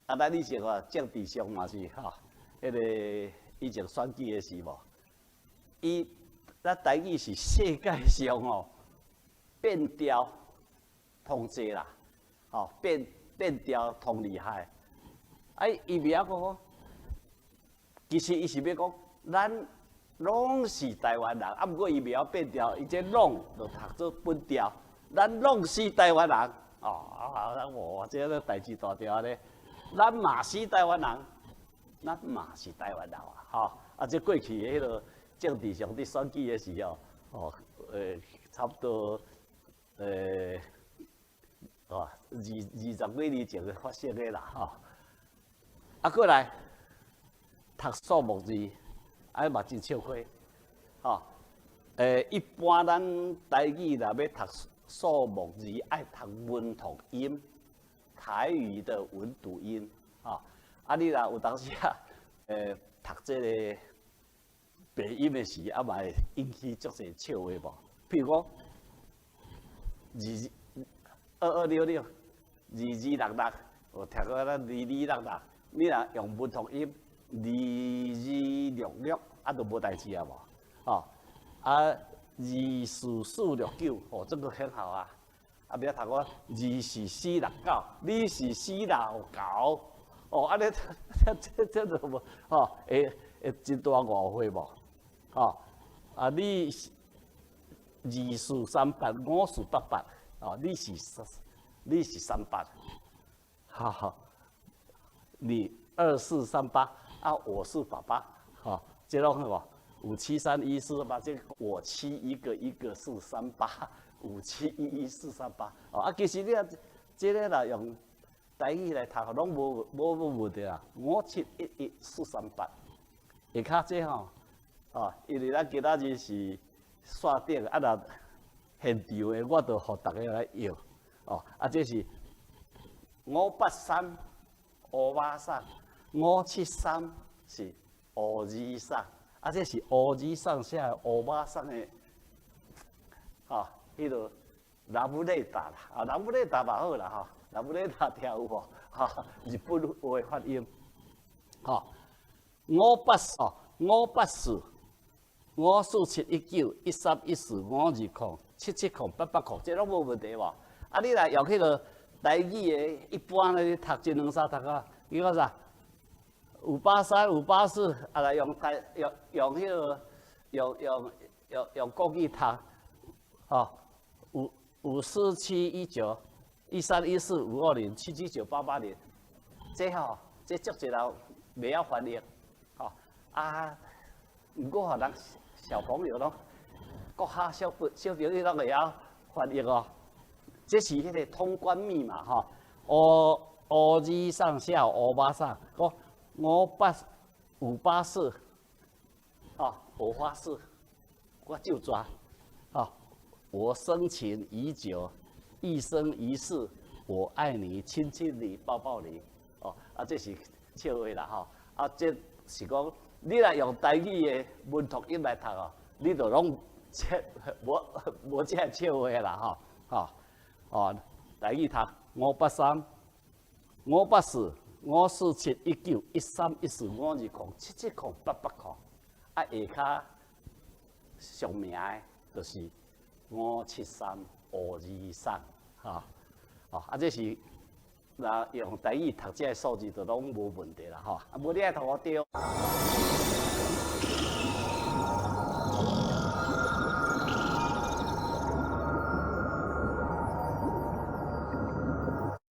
啊，咱以前吼政治上嘛是吼，彼个以前選舉的時無，伊咱台語是世界上吼變調通濟啦，吼變調通厲害。啊，伊袂曉講，其實伊是欲講，咱攏是台灣人，啊，毋過伊袂曉變調，伊這攏就讀做本調，咱攏是台灣人，哦，啊，哇，這個代誌大條咧，咱嘛是台灣人，咱嘛是台灣人啊，吼，啊，這過去的彼個政治上佇選舉的時候，哦，差不多，哦，20幾年前發生的啦，吼。啊，過來讀數目字，啊嘛真笑話，吼。一般咱台語若欲讀數目字，愛讀文讀音，台語的文讀音，吼。啊，你若有當時啊，讀這个白音的時，啊嘛會引起足濟笑話無？譬如講，二二二二六六，二二六六，有聽過咱二二六六。你若用文讀音二二六六，啊，就無代誌啊無？吼，啊，二四四六九，哦，這個很好啊。啊，袂曉讀我二四四六九，你是死老猴，哦，按呢這就無，吼，會真大誤會無？吼，啊，你二四三八，五四八八，哦，你是三八，哈哈。你2438啊，我是爸爸，吼，這攏好無？573148，這我七一個一個四三八，5711438，哦，啊，其實你啊，這个若用台語來讀，攏無問題啊。5711438，下跤這吼，哦，因為咱今仔日是線頂，啊若現場的，我就予逐家來搖，哦，啊，這是583。烏巴桑，573是烏爾桑，啊，這是烏爾桑寫的烏巴桑的，吼，彼个 love letter 啦，啊，love letter 嘛好啦，吼，love letter 聽有無？吼，日本話發音，吼，584，584，54719，1314，520，770，880，這攏無問題無？啊，你若用彼个台語的，一般咧讀一兩三讀啊，伊講啥？583、584，啊來用台用用彼个用用用用國語讀，吼，54719，1314，520，779，880，這吼，這足濟人袂曉翻譯，吼啊，毋過吼，人小朋友攏國校小朋友攏會曉翻譯哦。這是彼个通關密碼吼，烏烏字上寫烏巴桑，講五八五八四，哦，我發誓，我就抓，哦，我深情已久，一生一世，我愛你，親親你，抱抱你，哦，啊，這是笑話啦吼，啊，這是講你若用台語的文讀音來讀哦，你就攏這無無這个笑話啦吼，吼。哦，台語讀583、584、54719、1314、520、770、880，啊，下跤上名的就是573五二三，吼，哦，啊，這是若用台語讀這个數字，就攏無問題啦，吼，啊，無你愛讀我對。